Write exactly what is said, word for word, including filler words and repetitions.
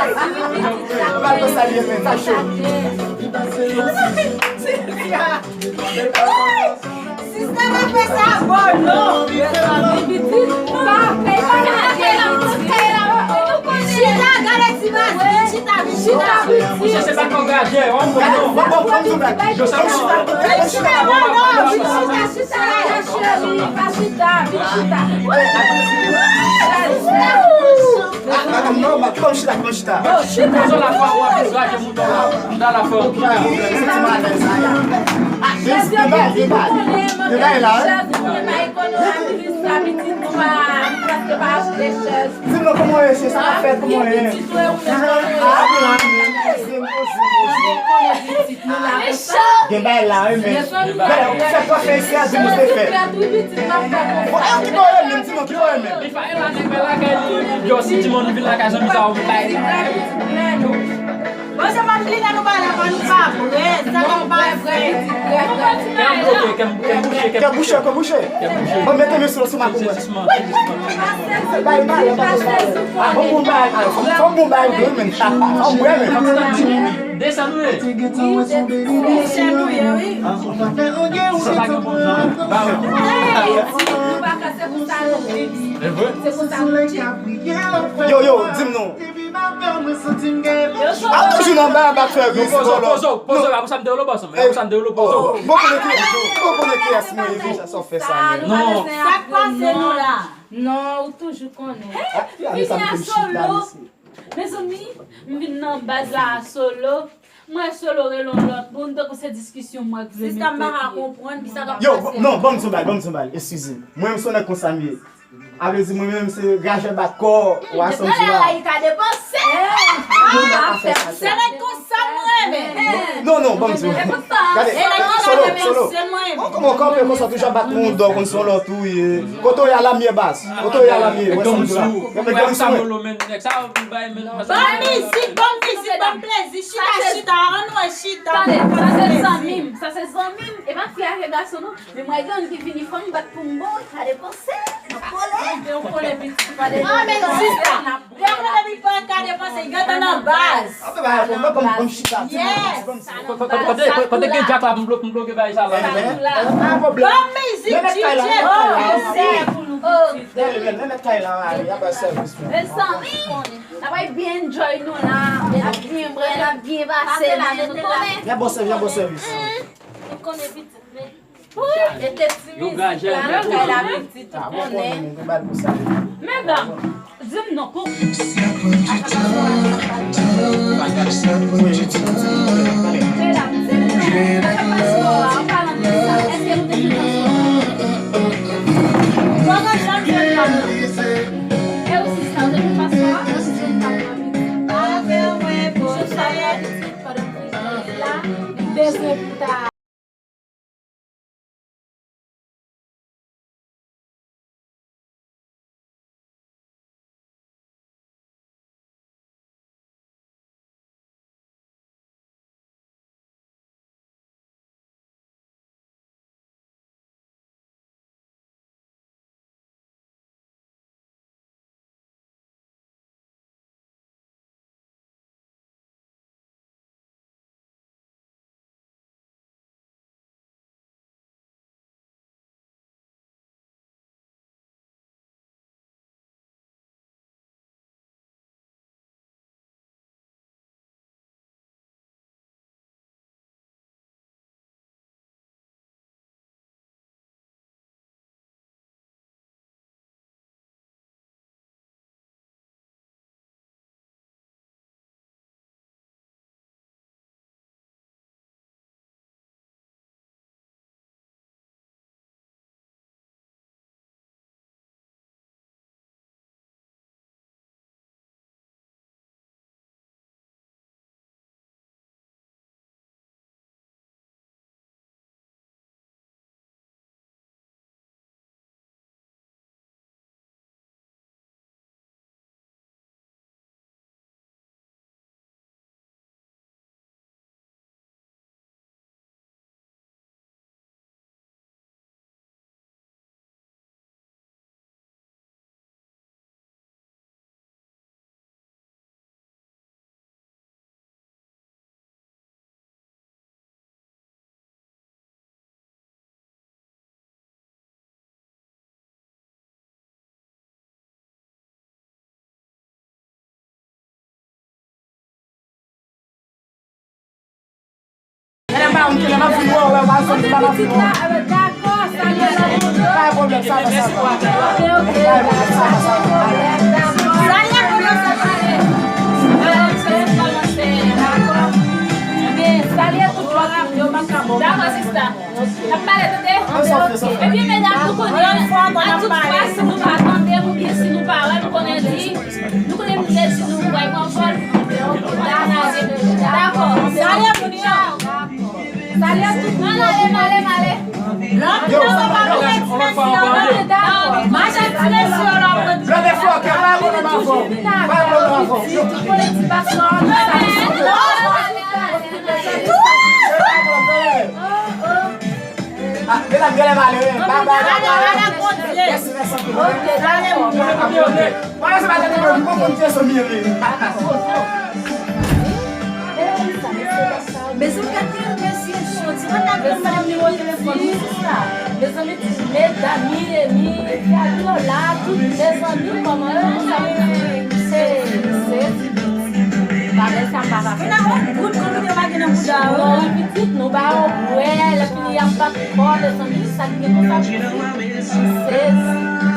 Ou pa konn sa li ye, men sa cho. Sista pa fè sa, bon, non. Chita, Alexis, vas-y, vin chita, vin chita. Ou chèche pa kò gajè, ou konprann? Bon, bon, bon, bon, bon, bon, chita, chita, chita, chita, chita, chita, chita, chita. Ah, madanm, non, madanm, chita, chita. Chita. Chita la fò, ou ap ankouraje moun nan. Chita la fò. Chèz yo te di nou konnen, manke chèz, nou konnen pa ekonomi, sa pitit nou pa, nou prèske pa achte chèz. Di nou kòman w ye, se sa k ap fèt, kòman w ye? Ah, bon, ah, men, men, men, men. Gen bagay la, wi, men. Fè, fè, fè, fè, di nou se fèt. Bon, e ki bò w ye menm, di nou ki bò w ye menm? Li pa e la nèg bay lakay li, li djòs, li di moun vin lakay zanmi sa, ou bay li. Bon, se pa vin la nou bay la, pa nou pa prè, sa nou pa prè. Kè m bloke, kè m, kè m bouche, kè m bouche. Kè bouche, kè bouche. Kè bouche. Bon, mete men sou, sou makou mwen. Bay mal, bay mal. Ah, bon, bon, bay, ah, fò, fò bon, bay, wi, men. Fò bwè, men. Desann, wi. Desann, wi. Sa pa gen bon jan. Ba, wi. Yo, yo, di m non. A, ou toujou nan ba, ba fè ris, bòlò. Pozo, pozo, pozo, apre sa m te relo bòs, apre sa m te relo pozo. Bon, konnen ki, bon, konnen kiyès mwen ye, deja sa w fè sa, men. Non. Sa k pase nou la? Non, ou toujou konnen. Vini a solo. Mezanmi, m vin nan baz la a solo. Mwen solo rele yon lòt moun, tankou se diskisyon mwen k vle mete. Sista, m pa ka konprann ki sa k ap pase. Yo, non, ban m di yon bagay, ban m di yon bagay, eskize m. Mwen menm se yon nèg konsa m ye. A vle di mwen menm se rajè bat kò, w a santi la. Depi lè la li ka depanse. Se nèg konsa m renmen. Non, non, ban m di w. Gade, solo, solo. Bon, kòman w kanpe konsa toujou ap bat moun dò konn se yon lòt ou ye. Kote w ye a la m ye baz. Kote w ye a la m ye. Wè sa m di la. Mwen menm gang sou mwen. Ban mizik, ban mizik, ban plezi. Chita, chita, ann wè chita. Tande, sa se zanmi m, sa se zanmi m. E pa fi a ke gason non. Men mwen gen youn ki vini fò m bat pou m bon, ka depanse. M ap kole. Ou kole pitit pa depanse. Ah, men sista. Lè w kole pitit pa ka depanse, gentan nan baz. An pe ba bon, bon, bon, bon, chita. Yes. Kote, kote, kote gen djak la pou m blo-, pou m bloke bay sa la. Ban mizik, D J. Oh, men mèt kay la, men mèt kay la, y a ba sèvis. Mezanmi, n ap byen enjoy nou la. N ap byen bwè, n ap byen pase, men nou konnen. Y a bon sèvis, y a bon sèvis. Nou konnen pitit, men. Mete ti mizik la, nou kay la pitit, ou konnen. Medam, di m non, pou. Medam, di m non, nan paspò a, an palan de sa, èske nou te jwenn paspò a? Mwen pa janm jwenn pa m nan. E ou sista, ou te jwenn paspò a? Ou te jwenn pa m nan pitit? Avè mwen, bon, sa y a pitit, pandan m te la, m bezwen pou ta. Kilè m ap vin wè w, wè w al sòti la, m ap vin wè w. Dakò, salye nan moun yo. Pa gen pwoblèm, sa fè sa. Ok, ok. Pa gen pwoblèm, sa fè sa. Salye moun yo, sa pale. Alè, se kòmanse, dakò. Ebyen, salye tout lòt moun yo, m ap ka bon. Dakò, sista. N ap pale, tande? Ok, ok. Ebyen, medam, nou konnen, a tout fwa, si nou pa tande m oubyen si nou pa wè m, konnen di, nou konnen m te di nou pral pran vòl. Dakò. Salye moun yo. Salye tout moun. Ann ale, m ale, m ale. Yo, yo, yo, on va faire encore. Mache ti mesye yo la. Blòdè Flòkè, pa pwoblèm avè w. Pa pwoblèm avè w. Yo. Ah, medam, genlè malere. Bye bye, bye bye. Mèsi, mèsi anpil. Ok, dakò. Mwen se pa tande mwen, mwen konn kiyès ou ye. Mezanmi, gade yon mesye cho. Ti grann la grann madanm nimewo telefòn li, sista. Mezanmi, ti medam, Miami, Fabiola, tout mezanmi, kòman yo konsa? Se, se, bagay sa m pa ka fè. Gen nan yon gout, konbyen yo pa gen nan bouda yo? Non, wi, pitit, nou ba yo bwè, lè fini y ap bat kò, mezanmi, sa ki gen konsa, pitit. M sezi.